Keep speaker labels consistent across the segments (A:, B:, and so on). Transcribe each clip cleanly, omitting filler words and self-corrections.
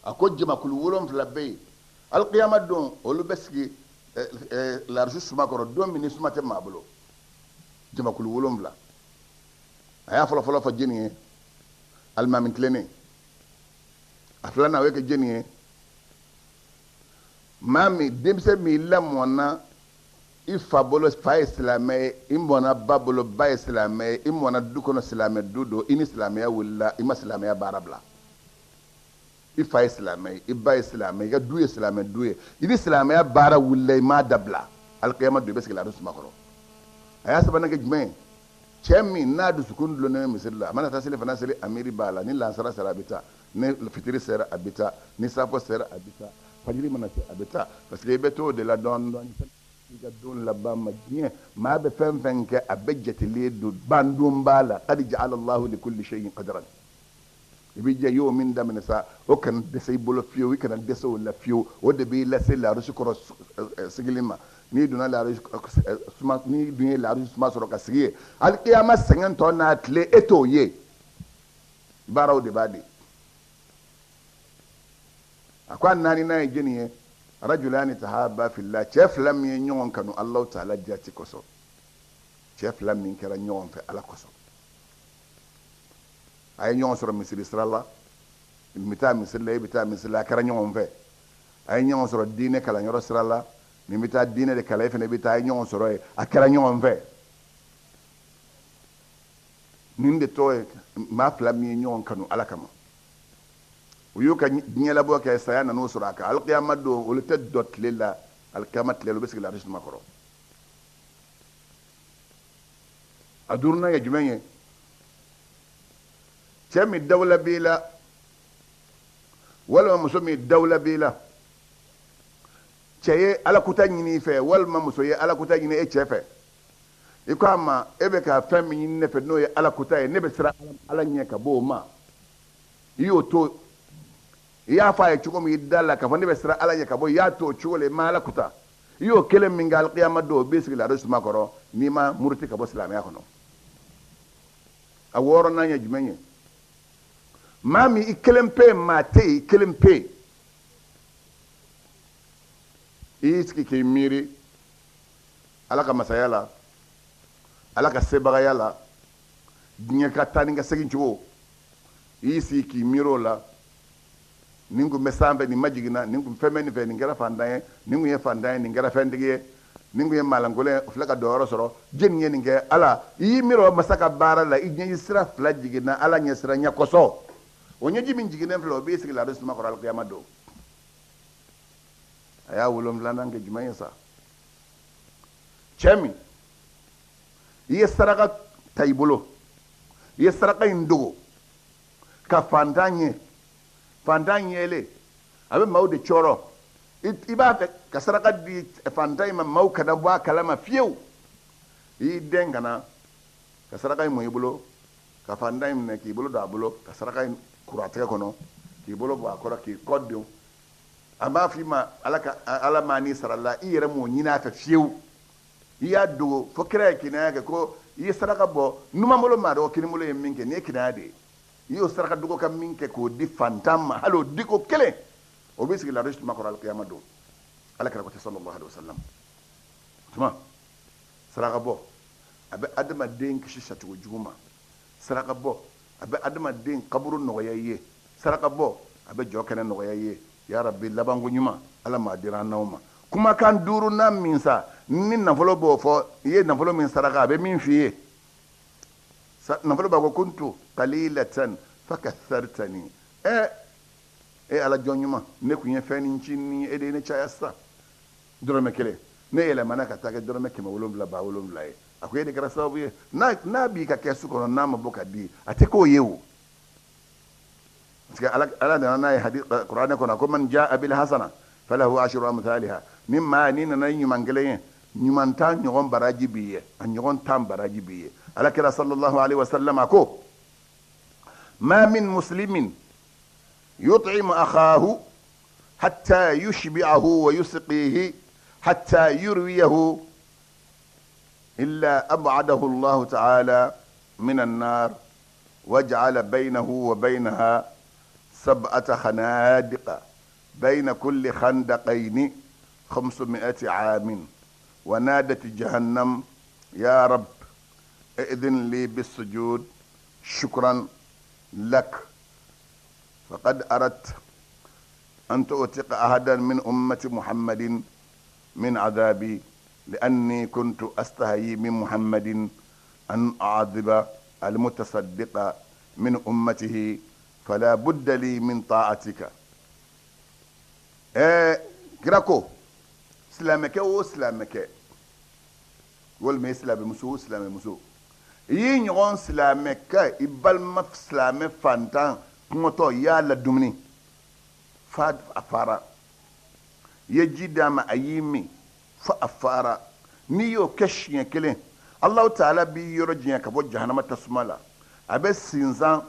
A: A ko jamakulu wolonfila bɛ yen alikiyama don, olu bɛ sigi larisi suma kɔrɔ don min ni suma tɛ maa bolo. Jamakulu wolonfila, a y'a fɔlɔfɔlɔ fɔ jɛni ye? Alimami tilennen. A filanan, o ye kɛ jɛni ye? Maa min, denmisɛn min lamɔna i fa bolo, fa ye silamɛ ye, i mɔna ba bolo, ba ye silamɛ ye, i mɔna du kɔnɔ, silamɛ du don, i ni silamɛya wulila, i ma silamɛya baara bila. I fa ye silamɛ ye, i ba ye silamɛ ye, i ka du ye silamɛ du ye, i ni silamɛya baara wulila, i m'a dabila, alikiyama don i bɛ sigi laada suma kɔrɔ. A y'a sabanan kɛ jumɛn ye? Cɛ min n'a dusukun dulonnen bɛ misiri la, a mana taa seli fana seli, a miiri b'a la, ni lansara sera a bɛ taa, ni fitiri sera a bɛ taa, ni safo sera a bɛ taa, fajiri mana se a bɛ taa, parce que i bɛ t'o de la dɔɔni dɔɔni i ka don laban ma. Diɲɛ maa bɛ fɛn fɛn kɛ, a bɛɛ jatelen don, bandon b'a la. Qad ja'ala Allahu li kulli shay'in qadran. I bɛ jɛ i y'o min daminɛ sa, o kana dɛsɛ i bolo fiyewu, i kana dɛsɛ o la fiyewu. O de b'i lase larusi kɔrɔ sigili ma. N'i donna larusi suma, n'i dun ye larusi suma sɔrɔ ka sigi yen, alikiyama sɛgɛn tɔ n'a tile, e t'o ye. Baaraw de b'a di. A ko a naaninan ye jɛni ye? Rajulani tahaba fillah, cɛ fila min ye ɲɔgɔn kanu Alahu taala jati kosɔn, cɛ fila min kɛra ɲɔgɔn fɛ Ala kosɔn. A ye ɲɔgɔn sɔrɔ misiri sira la, n bɛ taa misiri la, e bɛ taa misiri la, a kɛra ɲɔgɔn fɛ. A ye ɲɔgɔn sɔrɔ diinɛ kalanyɔrɔ sira la, nin bɛ taa diinɛ de kalan, e fana bɛ taa, a ye ɲɔgɔn sɔrɔ yen, a kɛra ɲɔgɔn fɛ. Nin de tɔgɔ ye maa fila min ye ɲɔgɔn kanu Ala kama. U y'u ka diɲɛlabɔ kɛ, saya nan'u sɔrɔ a kan. Alikiyama don, olu tɛ dɔ tile la, alikiyama tile la, u bɛ sigi laarisi suma kɔrɔ. A duurunan ye jumɛn ye? Cɛ min dawula b'i la, walima muso min dawula b'i la, cɛ ye alakuta ɲini i fɛ, walima muso ye alakuta ɲini e cɛ fɛ, i ko a ma: e bɛ ka fɛn min ɲini ne fɛ, n'o ye alakuta ye, ne bɛ siran Ala ɲɛ ka bɔ o ma. I y'o to, i y'a fɔ a ye cogo min i da la k'a fɔ ne bɛ siran Ala ɲɛ ka bɔ, i y'a to o cogo la, i ma ala kuta. I y'o kelen min kɛ, alikiyama don o b'i sigi laada suma kɔrɔ, n'i ma muruti ka bɔ silamɛya kɔnɔ. A wɔɔrɔnan ye jumɛn ye? Maa min i kelen pe, maa tɛ yen, i kelen pe, i y'i sigi k'i miiri Ala ka masaya la, Ala ka sebagaya la, diɲɛ ka taa ni ka segin cogo, i y'i sigi k'i miiri o la. Nin kun bɛ sanfɛ, nin ma jiginna, nin kun fɛn bɛ nin fɛ, nin kɛra fantan ye, nin kun ye fantan ye, nin kɛra fɛntigi ye, nin kun ye maalankolon ye, o filɛ ka dɔyɔrɔ sɔrɔ. Jɛni ye nin kɛ? Ala. I y'i miiri o masa ka baara la, i ɲɛji sira fila jiginna Ala ɲɛ sira ɲɛ kosɔn. O ɲɛji min jiginnen filɛ, o b'i sigi laada suma kɔrɔ alikiyama don. A y'a wolonfilanan kɛ jumɛn ye sa? Cɛ min i ye saraka ta i bolo, i ye saraka in dogo ka fantan ye, fantan yelen a bɛ maaw de cɔrɔ, i b'a fɛ ka saraka di fantan in ma, maaw kana bɔ a kalama fiyewu, i y'i den ka na ka saraka in mɔ i bolo, ka fantan in minɛ k'i bolo don a bolo, ka saraka in kuru a tɛgɛ kɔnɔ, k'i bolo bɔ a kɔrɔ, k'i kɔ don. A b'a f'i ma Ala ka Ala maa n'i sara la, i yɛrɛ m'o ɲini a fɛ fiyewu, i y'a dogo. Fo kira ye kinaya kɛ ko i ye saraka bɔ numanbolo maa dɔgɔ, kinibolo ye min kɛ, nin ye kinaya de ye. I y'o saraka dogo ka min kɛ k'o di fantan ma, hali o diko kelen, o b'i sigi laada suma kɔrɔ alikiyama don. Ala kira ko ten, sallallahu alaihi wasallam. Tuma saraka bɔ, a bɛ adamaden kisi sacogo jugu ma. Saraka bɔ, a bɛ adamaden kaburu nɔgɔya i ye. Saraka bɔ, a bɛ jɔ kɛnɛ nɔgɔya i ye. Ya rabbi, labanko ɲuman, Ala m'a dira an n'aw ma. Kumakan duurunan min sa ni nafolo b'o fɔ i ye, nafolo min saraka, a bɛ min f'i ye, nafolo b'a ko: kuntu qalilatan fakathartani. Ɛ e Ala jɔn ɲuman, ne kun ye fɛn ni ncinin ye, e de ye ne caya sisan. Dɔrɔmɛ kelen, ne yɛlɛmana ka taa kɛ dɔrɔmɛ 700 7,000 ye. A ko e de kɛra sababu ye. N'a b'i ka kɛsu kɔnɔ, n'a ma bɔ ka di, a tɛ k'o ye o, parce que Ala nana n'a ye hadith Kuranɛ kɔnɔ ko: man jaa bil hasana falahu ashru amthaliha. Ni maa ni nana ni ɲuman kelen ye, ɲuman 10 ɲɔgɔn baraji b'i ye, a ɲɔgɔn 10 baraji b'i ye. Ala kira sallallahu alaihi wasallam a ko: ma min muslimin yut'imu akhahu hatta yushbi'ahu wa yusqihi hatta yurwiyahu illa ab'adahu Allah ta'ala min an-nar waj'ala baynahu wa baynaha. سبعة خنادق بين كل خندقين 500 عام. ونادت جهنم يا رب ائذن لي بالسجود شكرا لك، فقد أردت أن تؤتق أحدا من أمة محمد من عذابي، لأني كنت أستحيي من محمد أن أعذب المتصدق من أمته، فلا بد لي من طاعتك. Kira ko silamɛkɛ o silamɛkɛ walima i silamɛmuso o silamɛmuso, i y'i ɲɔgɔn silamɛkɛ, i balima silamɛ fantan kɔngɔtɔ, i y'a ladumuni fa a fara, i ye ji d'a ma a y'i min fo a fara, n'i y'o kɛ siɲɛ kelen, Alahu taala b'i yɔrɔ janya ka bɔ jahanama tasuma la. A bɛ sinsan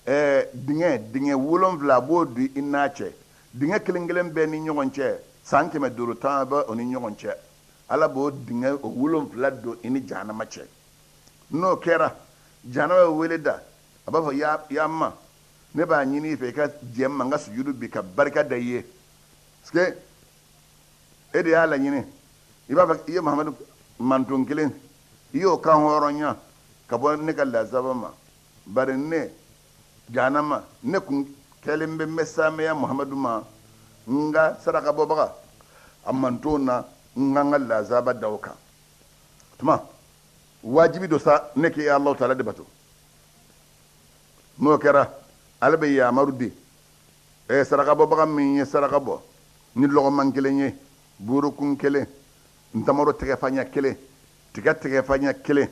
A: dingɛ 7 a b'o don i n'a cɛ. Dingɛ kelen kelen bɛɛ ni ɲɔgɔn cɛ san 500 tan bɛ o ni ɲɔgɔn cɛ. Ala b'o dingɛ o 7 don i ni jahanama cɛ. N'o kɛra, jahanama bɛ wele da, a b'a fɔ ya ma, ne b'a ɲini i fɛ i ka jɛ n ma n ka sujudu bi ka barika da i ye, parce que e de y'a laɲini. I b'a fɔ i ye Muhamadu manton kelen, i y'o kan hɔrɔnya ka bɔ ne ka lazaba ma, bari ne jahanama ne kun kɛlen bɛ n bɛ saamɛya Muhamadu ma, n ka saraka bɔbaga a manton na, n ka n ka lazaba da o kan. Tuma wajibi don sa ne k'e Alahu taala de bato. N'o kɛra, Ala bɛ yamaru di saraka bɔbaga min ye saraka bɔ ni lɔgɔman kelen ye, burukun kelen, ntamaro tɛgɛfa ɲɛ kelen, tiga tɛgɛfa ɲɛ kelen,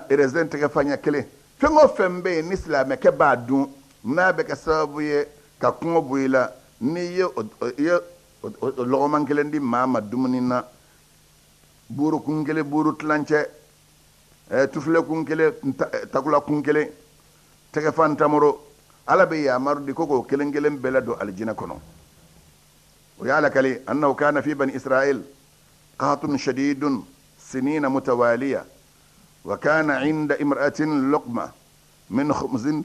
A: erezɛn tɛgɛfa ɲɛ kelen, fɛn o fɛn bɛ yen ni silamɛkɛ b'a dun n'a bɛ kɛ sababu ye ka kɔngɔ bɔ i la, n'i ye o lɔgɔman kelen di maa ma dumuni na, burukun kelen, buru tilancɛ, tufilɛkun kelen, takulakun kelen, tɛgɛfa ntamaro, Ala bɛ yamaru di ko k'o kelen kelen bɛɛ ladon alijinɛ kɔnɔ. O y'a lakali annahu kana fi bani Israil qahatun shadidun sinina mutawaliya, wa kana inda imra'atin luqma min khubzin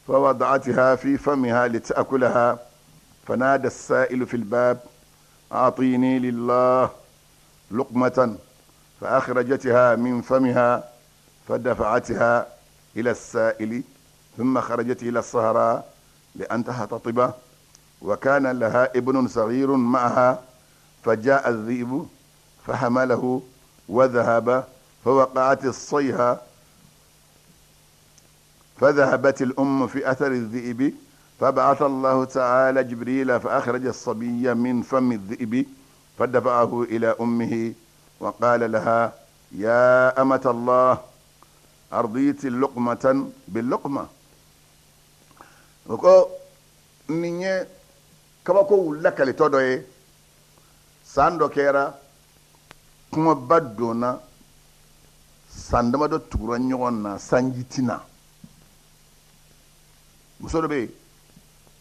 A: فوضعتها في فمها لتأكلها، فنادى السائل في الباب أعطيني لله لقمة، فأخرجتها من فمها فدفعتها إلى السائل، ثم خرجت إلى الصحراء لأن تحتطب، وكان لها ابن صغير معها، فجاء الذئب فحمله وذهب، فوقعت الصيحة فذهبت الأم في أثر الذئب، فبعث الله تعالى جبريل فأخرج الصبي من فم الذئب فدفعه إلى أمه وقال لها يا أمة الله أرضيت اللقمة باللقمة. Ko nin ye kabako lakalitɔ dɔ ye. San dɔ kɛra, kɔngɔba donna, san damadɔ tugura ɲɔgɔn na, sanji tɛ na. Muso dɔ bɛ yen,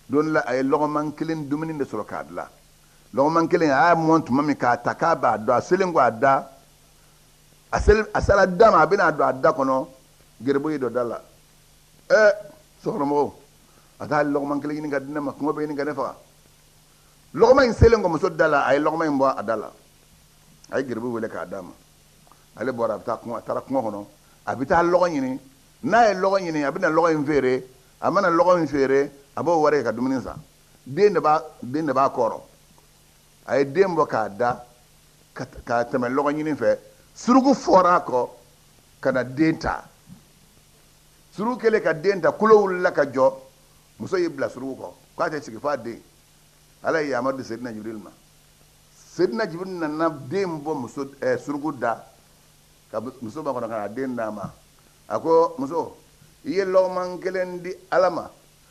A: don la a ye lɔgɔman kelen dumuni de sɔrɔ k'a dilan. Lɔgɔman kelen, a y'a mɔn tuma min k'a ta k'a b'a dɔn, a selen kɔ a da, a sera da ma, a bɛna don a da kɔnɔ, geribu ye dɔ da la. Sokɔnɔmɔgɔw, a taa lɔgɔman kelen ɲini ka di ne ma, kɔngɔ bɛ ɲini ka ne faga. Lɔgɔman in selen kɔ muso da la, a ye lɔgɔman in bɔ a da la, a ye geribu wele k'a d'a ma. Ale bɔra, a bɛ taa kungo, a taara kungo kɔnɔ, a bɛ taa lɔgɔ ɲini. N'a ye lɔgɔ ɲini, a bɛ na lɔgɔ in feere. A mana lɔgɔ in feere, a b'o wari kɛ ka dumuni san. Den de b'a kɔrɔ. A ye den bɔ k'a da ka tɛmɛ lɔgɔ ɲini fɛ. Suruku fɔra a kɔ ka na den ta. Suruku kɛlen ka den ta, kolo wulila ka jɔ. Muso y'i bila suruku kɔ k'a tɛ sigi f'a den. Ala ye yamaru di Sedina Jibril ma. Sedina Jibril nana den bɔ muso suruku da ka muso ba kɔnɔ ka na den d'a ma. A ko muso, i ye lɔgɔman kelen di Ala ma,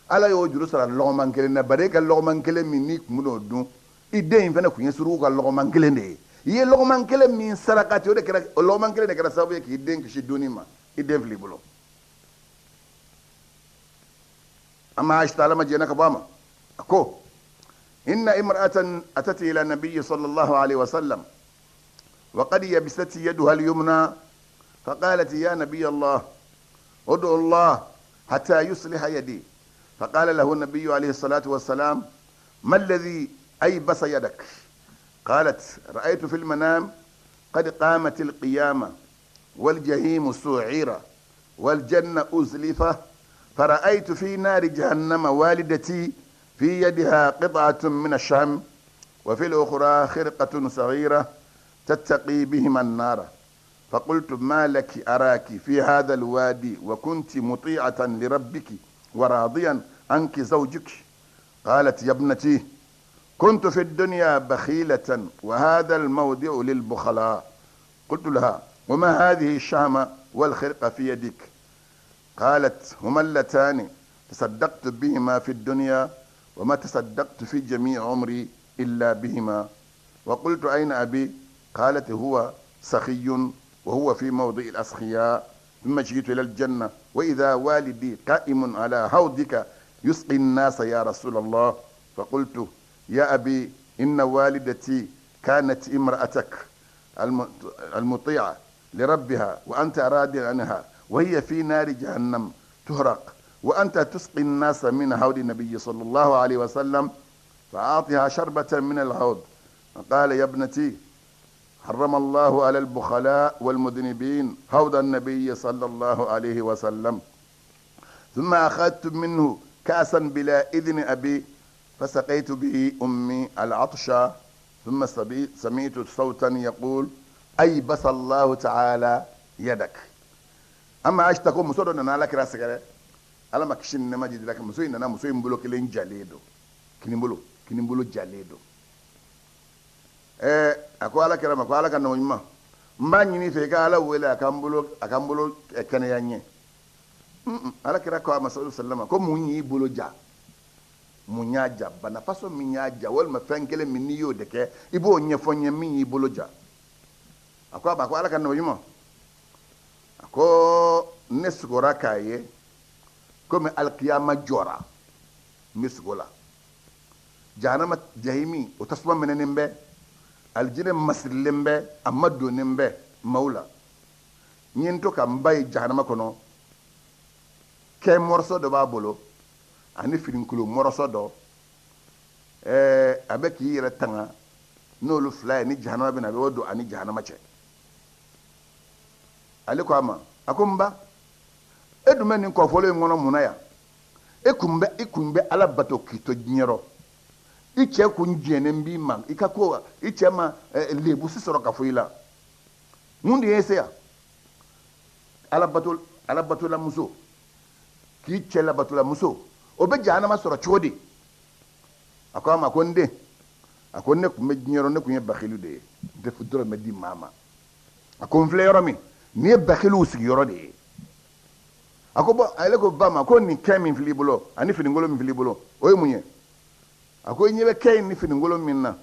A: Ala y'o juru sara lɔgɔman kelen na. Bari e ka lɔgɔman kelen min n'i kun bɛn'o dun, i den in fana kun ye suruku ka lɔgɔman kelen de ye. I ye lɔgɔman kelen min saraka ten, o de kɛra o lɔgɔman kelen de kɛra sababu ye k'i den kisi dunni ma. I den fili i bolo. Amma Aisha, Ala ma jɛnna ka bɔ a ma, a ko inna imra'atan atat ila nabiyyi sallallahu alaihi wasallam وقد يبست يدها اليمنى، فقالت يا نبي الله ادعو الله حتى يصلح يدي. فقال له النبي عليه الصلاة والسلام: ما الذي أيبس يدك؟ قالت: رأيت في المنام قد قامت القيامة والجحيم سعيرة والجنة أزلفة، فرأيت في نار جهنم والدتي في يدها قطعة من الشحم وفي الأخرى خرقة صغيرة تتقي بهما النار، فقلت: ما لك أراك في هذا الوادي وكنت مطيعة لربك وراضيا عنك زوجك؟ قالت: يا ابنتي، كنت في الدنيا بخيلة وهذا الموضع للبخلاء. قلت لها: وما هذه الشامة والخرقة في يدك؟ قالت: هما اللتان تصدقت بهما في الدنيا وما تصدقت في جميع عمري إلا بهما. وقلت: أين أبي؟ قالت: هو سخي وهو في موضع الأسخياء. ثم جئت إلى الجنة وإذا والدي قائم على حوضك يسقي الناس يا رسول الله. فقلت: يا أبي، إن والدتي كانت امرأتك المطيعة لربها وأنت راض عنها، وهي في نار جهنم تهرق وأنت تسقي الناس من حوض النبي صلى الله عليه وسلم، فأعطها شربة من الحوض. فقال: يا ابنتي، حرم الله على البخلاء والمذنبين حوض النبي صلى الله عليه وسلم. ثم أخذت منه كأسا بلا إذن أبي فسقيت به أمي العطشة. ثم سمعت صوتا يقول: أيبس الله تعالى يدك. أما عائشة ko muso dɔ nana Ala kira sɛgɛrɛ, Ala ma kisi ni nɛɛma jigin muso in nana, muso in bolo kelen jalen don, kinibolo kinibolo jalen don. A ko Ala kira ma ko Ala ka nɔgɔ ɲuman, n b'a ɲini fɛ i ka Ala wele a ka n bolo, a ka n bolo kɛnɛya n ye. Ala kira ko a ma sallallahu alaihi wasallam ko mun y'i bolo ja, mun y'a ja, bana façon min y'a ja, walima fɛn kelen min n'i y'o de kɛ i b'o ɲɛfɔ n ye min y'i bolo ja. A ko a ma ko Ala ka nɔgɔ ɲuman, a ko ne sugora k'a ye komi alikiyama jɔra, n bɛ sugo la, jahanama jahimi o tasuma minɛnen bɛ, alijinɛ masirilen bɛ, a ma donnen bɛ maaw la. N ye n to ka n ba ye jahanama kɔnɔ, kɛ mɔrɔsɔ dɔ b'a bolo ani finikolo mɔrɔsɔ dɔ, a bɛ k'i yɛrɛ tanga n'olu fila ye, ni jahanama bɛ na a bɛ o don ani jahanama cɛ. Ale ko a ma, a ko n ba, e dun bɛ nin kɔfɔlɔ in kɔnɔ mun na yan? E kun bɛ, i kun bɛ Ala bato k'i to diɲɛ rɔ, i cɛ kun jɛnnen b'i ma, i ka ko i cɛ ma lebusi sɔrɔ ka fɔ i la, mun de y'e se yan? Ala bato, Ala batolamuso k'i cɛ labatolamuso, o bɛ jahanama sɔrɔ cogo di? A ko a ma ko n den, a ko ne kun bɛ diɲɛ rɔ, ne kun ye bakilu de ye, n tɛ dɔrɔmɛ di maa ma. A ko n filɛ yɔrɔ min, nin ye bakiluw sigiyɔrɔ de ye. A ko bɔn, ale ko ba ma ko nin kɛ min filɛ i bolo ani finikolon min filɛ i bolo, o ye mun ye? A ko i ɲɛ bɛ kɛ in ni finikolon min na,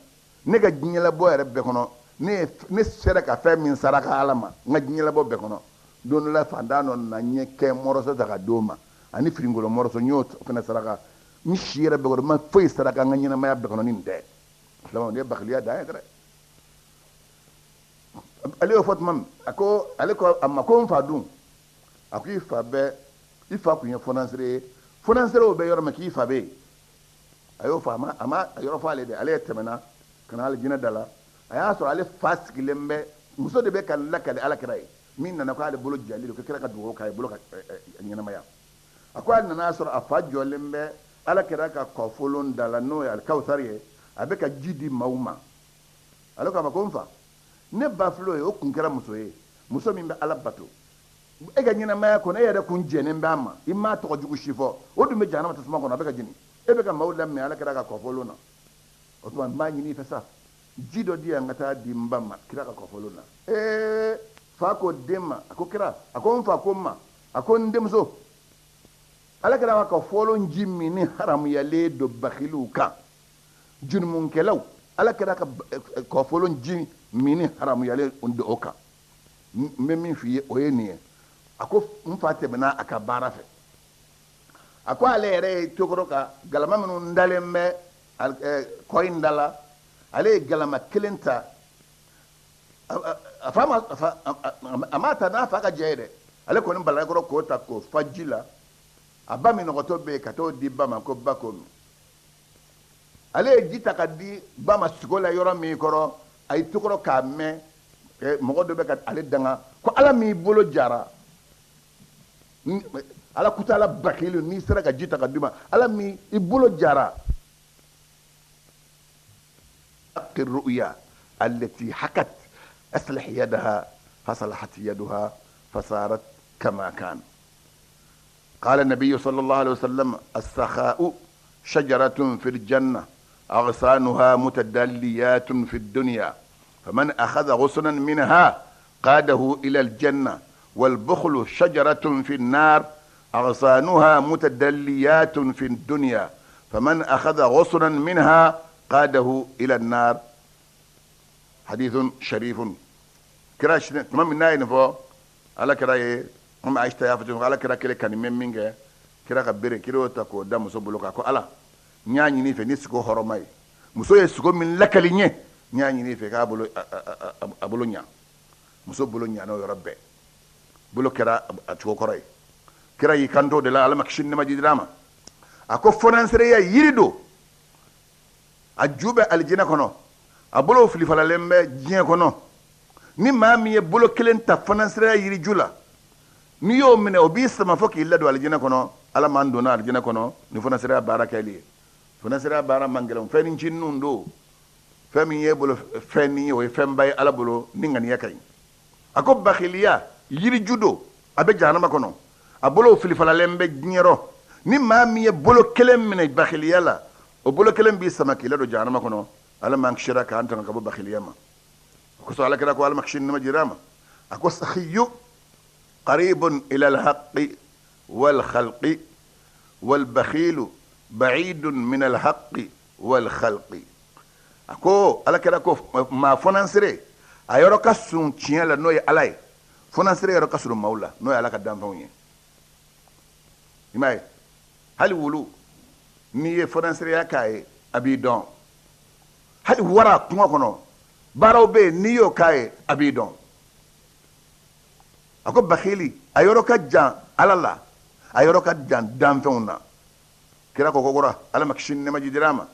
A: ne ka diɲɛlabɔ yɛrɛ bɛɛ kɔnɔ, ne sera ka fɛn min saraka Ala ma n ka diɲɛlabɔ bɛɛ kɔnɔ, don dɔ la fantan dɔ nana n ye kɛ mɔrɔsɔ ta ka d'o ma ani finikolon mɔrɔsɔ, n y'o fana saraka. N si yɛrɛ bɛɛ kɔnɔ n ma foyi saraka n ka ɲɛnamaya bɛɛ kɔnɔ ni nin tɛ. Filaw, nin ye bakiliya dan ye dɛ. Ale y'o fɔ tuma min, a ko, ale ko a ma ko n fa dun? A ko i fa bɛ, i fa kun ye fɔnansere ye, fɔnanserew bɛ yɔrɔ min k'i fa bɛ yen. A y'o fɔ, a ma a yɔrɔ fɔ ale de, ale ye tɛmɛna ka na alijinɛ da la, a y'a sɔrɔ ale fa sigilen bɛ, muso de bɛ ka lakali Ala kira ye min nana k'ale bolo jalen don, ko kira ka dugawu k'a ye bolo ka ɲɛnamaya. A ko ale nana sɔrɔ a fa jɔlen bɛ Ala kira ka kɔfolon da la, n'o ye alikawusari ye, a bɛ ka ji di maaw ma. Ale ko a ma ko n fa, ne ba filɛ o ye, o kun kɛra muso ye, muso min bɛ Ala bato, e ka ɲɛnamaya kɔnɔ e yɛrɛ kun jɛnnen b'a ma, i m'a tɔgɔ jugu si fɔ, o dun bɛ jahanama tasuma kɔnɔ, a bɛ ka jeni, e bɛ ka maaw lamɛn Ala kira ka kɔfolon na. O tuma n b'a ɲini i fɛ sa, ji dɔ di yan n ka taa di n ba ma kira ka kɔfolon na. Fa ko den ma, a ko kira, a ko n fa ko n ma, a ko n denmuso, Ala kira ka kɔfolon ji min ni haramuyalen don bakiliw kan, junumunkɛlaw, Ala kira ka kɔfolon ji min ni haramuyalen don o kan, n bɛ min f'i ye o ye nin ye. A ko n fa tɛmɛna a ka baara fɛ, a ko ale yɛrɛ ye tokɔrɔ ka galama minnu dalen bɛ kɔ in da la, ale ye galama kelen ta, a fa ma, a m'a ta n'a fa ka jɛ ye dɛ, ale kɔni balala kɔrɔ k'o ta k'o fa ji la. A ba minnɔgɔtɔ bɛ yen, ka t'o di ba ma ko ba k'o min. Ale ye ji ta ka di ba ma sogo la yɔrɔ min kɔrɔ, a y'i to kɔrɔ k'a mɛn mɔgɔ dɔ bɛ ka ale danga ko ala m'i bolo jara, ala kutala bakilu, n'i sera ka ji ta ka di ma, ala min i bolo jara. الرؤيا التي حكت أصلح يدها فصلحت يدها فصارت كما كان. قال النبي صلى الله عليه وسلم: السخاء شجرة في الجنة أغصانها متدليات في الدنيا، فمن أخذ غصنا منها قاده إلى الجنة، والبخل شجرة في النار أغصانها متدليات في الدنيا، فمن أخذ غصنا منها قاده إلى النار. حديث شريف. كراش تمام من ناين فو على كراي هم عايش تيافتون على كرا كلي كان من مينغ كرا كبير كيرو تاكو دم سبلوكا كو على نياني ني في نسكو هرماي muso ye sogo min lakali ɲɛ, n y'a ɲini i fɛ k'a bolo a bolo ɲa. Muso bolo ɲa n'o yɔrɔ bɛɛ bolo kɛra a cogo kɔrɔ ye. Kira y'i kanto de la, ala ma kisi ni nɛɛma jidira ma, a ko fɔnansereya yiri don, a ju bɛ alijinɛ kɔnɔ, a bolo filifalalen bɛ diɲɛ kɔnɔ. Ni maa min ye bolo kelen ta fɔnansereya yiriju la, n'i y'o minɛ, o b'i sama fo k'i ladon alijinɛ kɔnɔ. Ala m'an donna alijinɛ kɔnɔ ni fɔnansereya baara kɛli ye. Fɔnansereya baara man gɛlɛn, fɛn ni ncininw don, fɛn min y'e bolo fɛn ni ye, o ye fɛnba ye ala bolo ni ŋaniya ka ɲi. A ko bakiliya yiriju don, a bɛ jahanama kɔnɔ, a bolo filifalalen bɛ diɲɛ rɔ. Ni maa min ye bolo kelen minɛ bakiliya la, o bolo kelen b'i sama k'i ladon jahanama kɔnɔ. Ala m'an kisira k'an tanga ka bɔ bakiliya ma. O kosɔn ala kira ko, ala ma kisi ni nɛɛma jira ma, a ko sahiyu qaribun ila alhaqi wal khalqi wal bakhilu ba'idun min alhaqi wal khalqi. A ko ala kira ko maa fɔnansere a yɔrɔ ka surun tiɲɛ la, n'o ye ala ye. Fɔnansere yɔrɔ ka surun maaw la, n'o ye ala ka danfɛnw ye. I m'a ye, hali wulu, n'i ye fɔnansereya k'a ye, a b'i dɔn. Hali wara kungo kɔnɔ, baaraw bɛ yen, n'i y'o k'a ye, a b'i dɔn. A ko bakili a yɔrɔ ka jan ala la, a yɔrɔ ka jan danfɛnw na. Kira ko kokura, ala ma kisi ni nɛɛma jidira ma,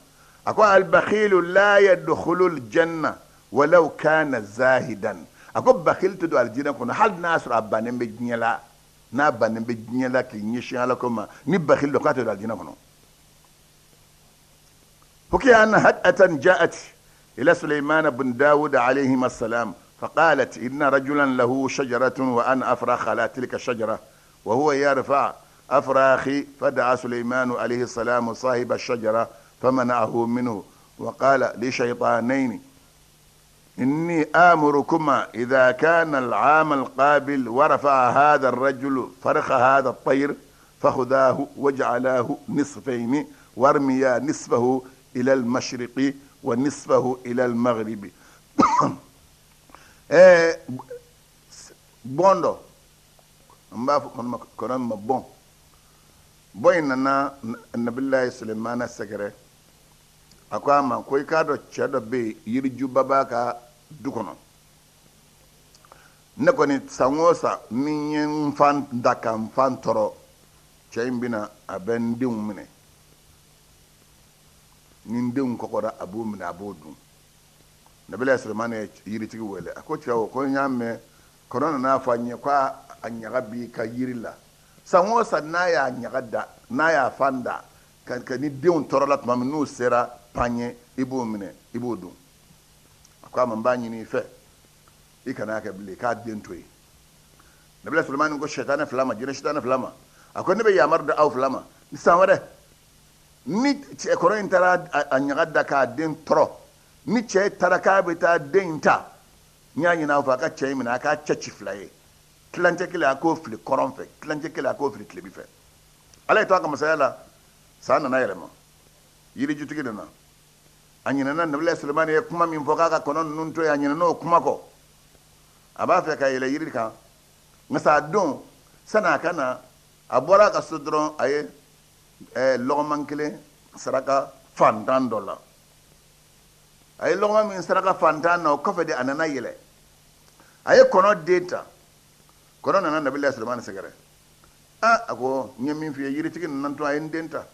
A: a ko albakilu la yadkhulu aljanna walau kana zahidan. A ko bakili tɛ don alijinɛ kɔnɔ hali n'a sɔrɔ a bannen bɛ diɲɛ la. N'a bannen bɛ diɲɛ la k'i ɲɛsin ala ko ma, ni bakili don, k'a tɛ don alijinɛ kɔnɔ. حكي أن هدأة جاءت إلى سليمان بن داود عليهما السلام فقالت: إن رجلا له شجرة وأنا أفرخ على تلك الشجرة وهو يرفع أفراخي، فدعا سليمان عليه السلام صاحب الشجرة فمنعه منه وقال لشيطانين: إني آمركما إذا كان العام القابل ورفع هذا الرجل فرخ هذا الطير فخذاه واجعلاه نصفين وارميا نصفه إلى المشرق ونصفه إلى المغرب. Bon dɔ n b'a fɔ kɔnɔ ma bɔn bɔn in nana nabilayi Sulemana sɛgɛrɛ. A ko a ma ko i k'a dɔn, cɛ dɔ bɛ yen, yirijuba b'a ka du kɔnɔ. Ne kɔni, san o san, ni n ye n fan da ka n fan tɔrɔ, cɛ in bɛna, a bɛ n denw minɛ. Ni n denw kɔgɔra, a b'u minɛ, a b'o dun. Nabila Sulemani ye yiritigi wele. A ko cɛ o, ko n y'a mɛn, kɔnɔ nana fɔ a ɲɛ ko a ɲaga b'i ka yiri la. San o san, n'a y'a ɲaga da, n'a y'a fan da ka ni denw tɔɔrɔla tuma min, n'u sera pan ye, i b'o minɛ, i b'o dun. A ko a ma, n b'a ɲini i fɛ, i kana kɛ bilen, k'a den to yen. Nabila Sulemani ko sɛtanɛ fila ma, jinɛ sɛtanɛ fila ma, a ko ne bɛ yamaru di aw fila ma: san wɛrɛ, ni cɛkɔrɔ in taara a ɲaga da k'a den tɔɔrɔ, ni cɛ taara k'a bɛ taa den in ta, n y'a ɲini aw fɛ, a ka cɛ in minɛ, a k'a cɛ ci fila ye: tilancɛ kelen, a k'o fili kɔrɔn fɛ, tilancɛ kelen, a k'o fili tilebi fɛ. Ala ye to a ka masaya la, san nana yɛlɛma, yirijutigi nana. A ɲinɛna nabila Sulemani ye kuma min fɔ k'a ka kɔnɔ ninnu to yen, a ɲinɛna o kuma kɔ. A b'a fɛ ka yɛlɛ yiri kan, nka sa don, sani a ka na, a bɔra a ka so dɔrɔn, a ye lɔgɔman kelen saraka fantan dɔ la. A ye lɔgɔman min saraka fantan na, o kɔfɛ de a nana yɛlɛ, a ye kɔnɔ den ta. Kɔnɔ nana nabila Sulemani sɛgɛrɛ. Aa, a ko n ye min f'i ye, yiritigi nana tun, a ye n den ta.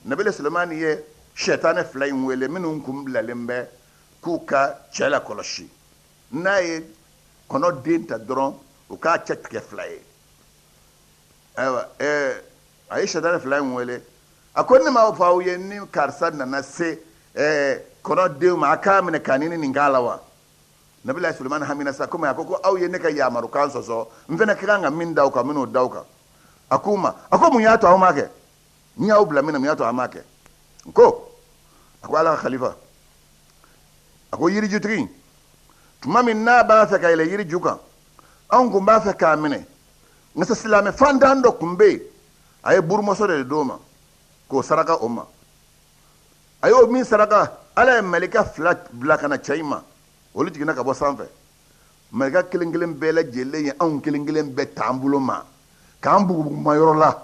A: Nabila Sulemani ye sɛtanɛ fila in wele minnu kun bilalen bɛ k'u ka cɛ lakɔlɔsi, n'a ye kɔnɔ den ta dɔrɔn u k'a cɛ tigɛ fila ye. Ayiwa, a ye sɛtanɛ fila in wele, a ko ne m'a fɔ aw ye ni karisa nana se kɔnɔ den ma, a k'a minɛ k'a ni nin k'a la wa? Nabila Sulemani hamina sa, komi a ko ko aw ye ne ka yamarukan sɔsɔ, n fana ka kan ka min da aw kan, n bɛn'o da aw kan. A k'u ma, a ko mun y'a to aw m'a kɛ? N y'aw bila min na, mun y'a to aw m'a kɛ? Ko a ko Ala ka khalifa, a ko yirijutigi tuma min n'a b'a fɛ ka yɛlɛ yiriju kan, anw kun b'a fɛ k'a minɛ, nka silamɛ fantan dɔ kun bɛ yen, a ye burumɔsɔ de d'o ma k'o saraka o ma. A y'o min saraka, Ala ye malika fila bila ka na cɛ in ma, olu jiginna ka bɔ sanfɛ. Malika kelen kelen bɛɛ lajɛlen ye anw kelen kelen bɛɛ t'an bolo ma k'an bugubuguma yɔrɔ la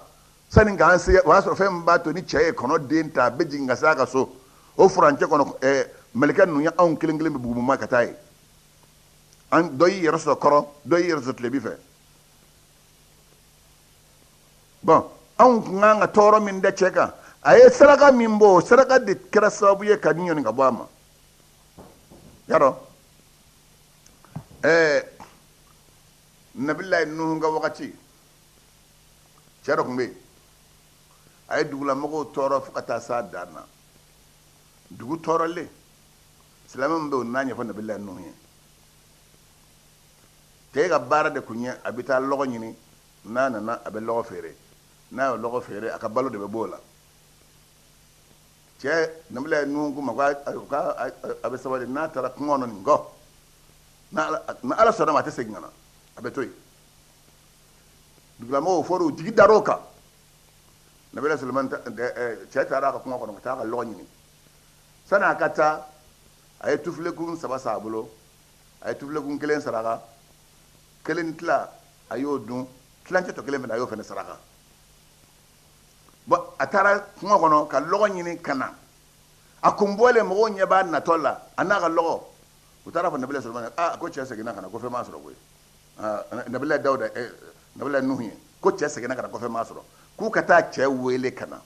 A: sani k'an se. O y'a sɔrɔ fɛn min b'a to ni cɛ ye kɔnɔ den ta, a bɛ jigin ka se a ka so, o furancɛ kɔnɔ, malika ninnu ye anw kelen kelen bɛ bugubuguma ka taa yen. An dɔ y'i yɛrɛ sɔrɔ kɔrɔn, dɔ y'i yɛrɛ sɔrɔ tilebi fɛ. Bɔn, anw kun kan ka tɔɔrɔ min da cɛ kan, a ye saraka min bɔ, o saraka de kɛra sababu ye ka nin ɲɔni ka bɔ a ma. Y'a dɔn, Nabilayi Nuhu ka wagati, cɛ dɔ tun bɛ yen, a ye dugulamɔgɔw tɔɔrɔ fo ka taa s'a dan na. Dugu tɔɔrɔlen, silamɛ min bɛ yen, o n'a ɲɛfɔ Nabilayi Nuhu ye. Cɛ ka baara de kun ye a bɛ taa lɔgɔ ɲini, n'a nana a bɛ lɔgɔ feere, n'a ye lɔgɔ feere, a ka balo de bɛ b'o la. Cɛ, Nabilayi Nuhu k'u ma ko a bɛ sabali, n'a taara kungo kɔnɔ nin kɔ, ni Ala sɔnna ma, a tɛ segin ka na, a bɛ to yen. Dugulamɔgɔw fɔra, u jigi dar'o kan. Nabila Sulemani, cɛ taara a ka kungo kɔnɔ ka taa a ka lɔgɔ ɲini. Sani a ka taa, a ye tufilekun 3 san a bolo. A ye tufilekun kelen saraka, kelen tila a y'o dun, tilancɛ tɔ kelen fana a y'o fana saraka. Bɔn, a taara kungo kɔnɔ ka lɔgɔ ɲini ka na. A kun bɔlen, mɔgɔw ɲɛ b'a natɔ la a n'a ka lɔgɔ. U taara fɔ Nabila Sulemani, aa, ko cɛ seginna ka na, ko fɛn m'a sɔrɔ koyi. Nabila Dawuda, Nabila Nuhu ye ko cɛ seginna ka na, ko fɛn m'a sɔrɔ, k'u ka taa cɛ wele ka na.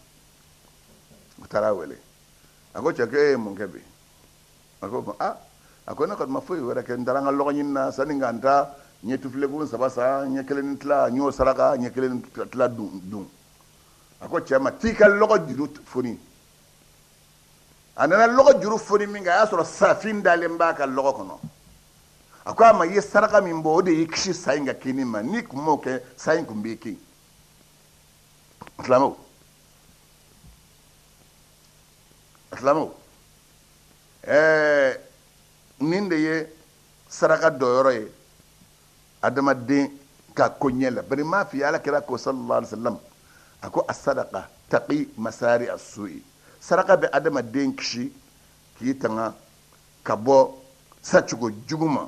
A: U taara wele. A ko cɛ, ko e ye mun kɛ bi? A ko aa, a ko ne kɔni ma foyi wɛrɛ kɛ, n taara n ka lɔgɔ ɲini na, sani ka n taa, n ye tufilekun 3 san, n ye kelen ni tila n y'o saraka, n ye kelen ni tila dun. A ko cɛ ma, t'i ka lɔgɔ juru foni. A nana lɔgɔ juru foni min kɛ, a y'a sɔrɔ safin dalen b'a ka lɔgɔ kɔnɔ. A ko a ma, i ye saraka min bɔ, o de y'i kisi sa in ka kinni ma. N'i kun m'o kɛ, sa in kun b'i kin. Silamɛw, silamɛw, nin de ye saraka dɔyɔrɔ ye adamaden ka koɲɛ la. Bari m'a f'i ye, Ala kira ko sallallahu alaihi wasallam, a ko asadaka taqi masari asui, saraka bɛ adamaden kisi k'i tanga ka bɔ sacogo jugu ma.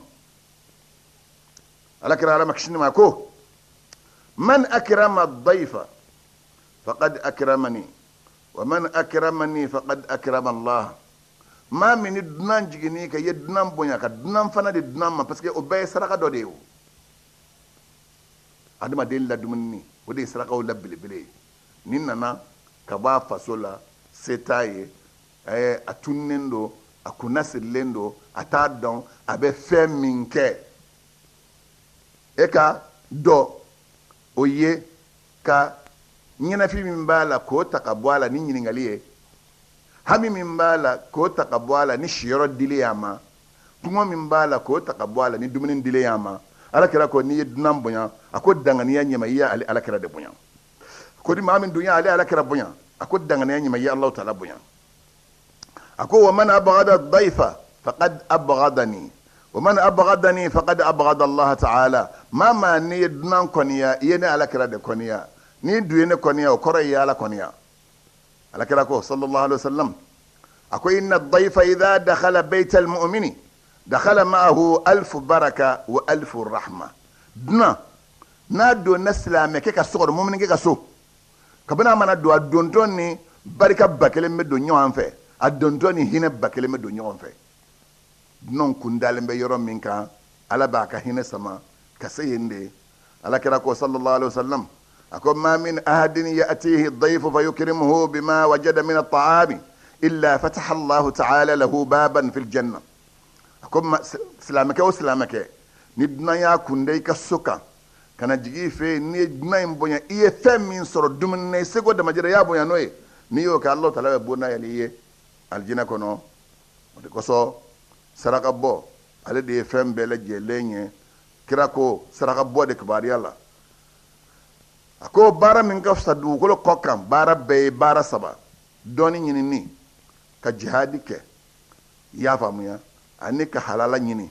A: Ala kira, Ala ma kisi ma, ko man akrama daifa faqad akramani wa man akramani faqad akrama Allah. Maa min ni dunan jiginni ka, i ye dunan bonya, ka dunan fana di dunan ma, parce que o bɛɛ ye saraka dɔ de ye. O adamaden ladumuni, o de ye sarakaw la belebele ye. Ni nana ka bɔ a faso la, se t'a ye, a tununnen don, a kunna sirilen don, a t'a dɔn a bɛ fɛn min kɛ, e ka dɔ o ye ka ɲɛnafin min b'a la k'o ta ka bɔ a la ni ɲininkali ye, hami min b'a la k'o ta ka bɔ a la ni siyɔrɔ dilen a ma, kɔngɔ min b'a la k'o ta ka bɔ a la ni dumuni dilen a ma. Ala kira ko n'i ye dunan bonya, a ko danganiya ɲɛma, i y'ale Ala kira de bonya. Ko ni maa min dun y'ale Ala kira bonya, a ko danganiya ɲɛma, i ye Alahu taala bonya. A ko wa man abghada daifa faqad abghadani wa man abghadani faqad abghada Allah ta'ala. Maa n'i ye dunan kɔniya, i ye ne Ala kira de kɔniya. N'i dun ye ne kɔniya, o kɔrɔ i ye Ala kɔniya. Ala kira ko sallallahu alaihi wasallam, a ko inna daifa idha dakhala bayta almu'mini dakhala ma'ahu alfu baraka wa alfu rahma. Dunan n'a donna silamɛkɛ ka so kɔnɔ, muminikɛ ka so, kabini a mana don, a dontɔ ni barika 1000 bɛ don ɲɔgɔn fɛ, a dontɔ ni hinɛ 1000 bɛ don ɲɔgɔn fɛ. Dunanw kun dalen bɛ yɔrɔ min kan, Ala b'a ka hinɛ sama ka se yen de. Ala kira ko sallallahu alaihi wasallam, A ko ma min ahadin ya'tihi ad-dayfu fayukrimuhu bima wajada min at-ta'ami illa fataha Allahu ta'ala lahu baban fil janna. A ko silamɛkɛ o silamɛkɛ, ni dunan y'a kunda i ka so kan ka na jigin i fɛ yen, n'i ye dunan in bonya, i ye fɛn min sɔrɔ dumuni na, i seko damajira, i y'a bonya n'o ye, n'i y'o kɛ, Alahu taala bɛ bonda yɛlɛ i ye alijinɛ kɔnɔ. O de kosɔn saraka bɔ, ale de ye fɛn bɛɛ lajɛlen ye. Kira ko saraka bɔ de kibaruya la, a ko baara min ka fisa dugukolo kɔ kan, baara bɛɛ ye baara saba: dɔnni ɲinini, ka jihadi kɛ, i y'a faamuya, ani ka halala ɲini.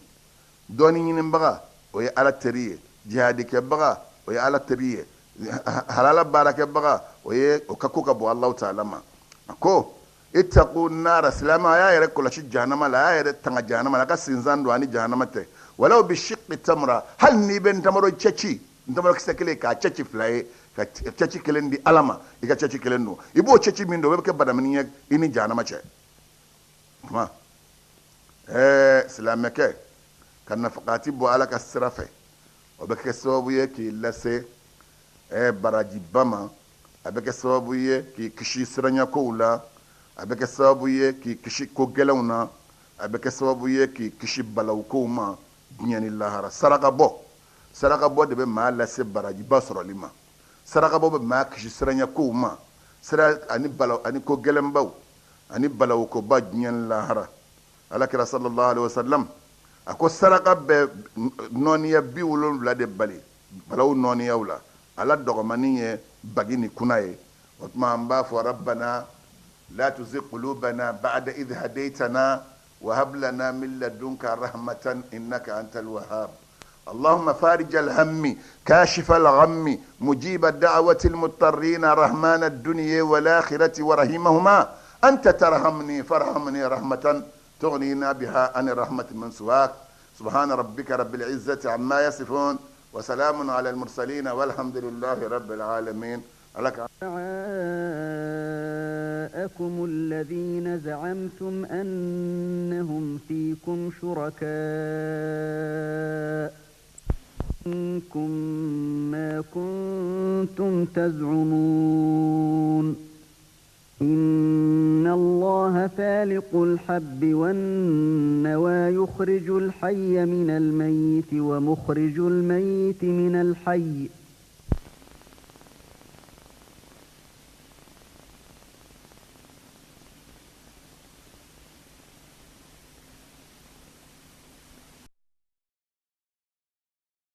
A: Dɔnni ɲinibaga, o ye Ala teri ye. Jihadikɛbaga, o ye Ala teri ye. Halala baarakɛbaga, o ye o ka ko ka bɔ Alahu taala ma. A ko ittaqu nara, silamɛ a y'a yɛrɛ kɔlɔsi jahanama la, a y'a yɛrɛ tanga jahanama la, a ka sinsan don ani jahanama tɛ. Walaw bi shiqqi tamra, hali n'i bɛ ntamaro cɛci, ntamaro kisɛ kelen k'a cɛci fila ye, ka cɛci kelen di Ala ma, i ka cɛci kelen don, i b'o cɛci min don, o bɛ kɛ badamini ye i ni jahanama cɛ. Kuma silamɛkɛ ka nafakati bɔ Ala ka sira fɛ, o bɛ kɛ sababu ye k'i lase barajiba ma, a bɛ kɛ sababu ye k'i kisi siranyakow la, a bɛ kɛ sababu ye k'i kisi ko gɛlɛnw na, a bɛ kɛ sababu ye k'i kisi balawukow ma diɲɛ ni lahara. Saraka bɔ, saraka bɔ de bɛ maa lase barajiba sɔrɔli ma. Saraka bɔ bɛ maa kisi siranyakow ma, sira ani balaw ani ko gɛlɛnbaw ani balawukoba diɲɛ ni lahara. Alakira sallallahu alaihi wasallam a ko saraka bɛ nɔniya 70 de bali balaw nɔniyaw la. Ala dɔgɔmanin ye bagi ni kuna ye. O tuma an b'a fɔ rabbana la tuzigh qulubana ba'da idh hadaytana wa hab lana min ladunka rahmatan innaka antal wahhab. اللهم فارج الهم كاشف الغم مجيب دعوة المضطرين رحمن الدنيا والآخرة ورحيمهما أنت ترحمني فارحمني رحمة تغنينا بها عن الرحمة من سواك. سبحان ربك رب العزة عما يصفون وسلام على المرسلين والحمد لله رب العالمين. لك
B: شركاءكم الذين زعمتم أنهم فيكم شركاء منكم ما كنتم تزعمون إن الله فالق الحب والنوى يخرج الحي من الميت ومخرج الميت من الحي.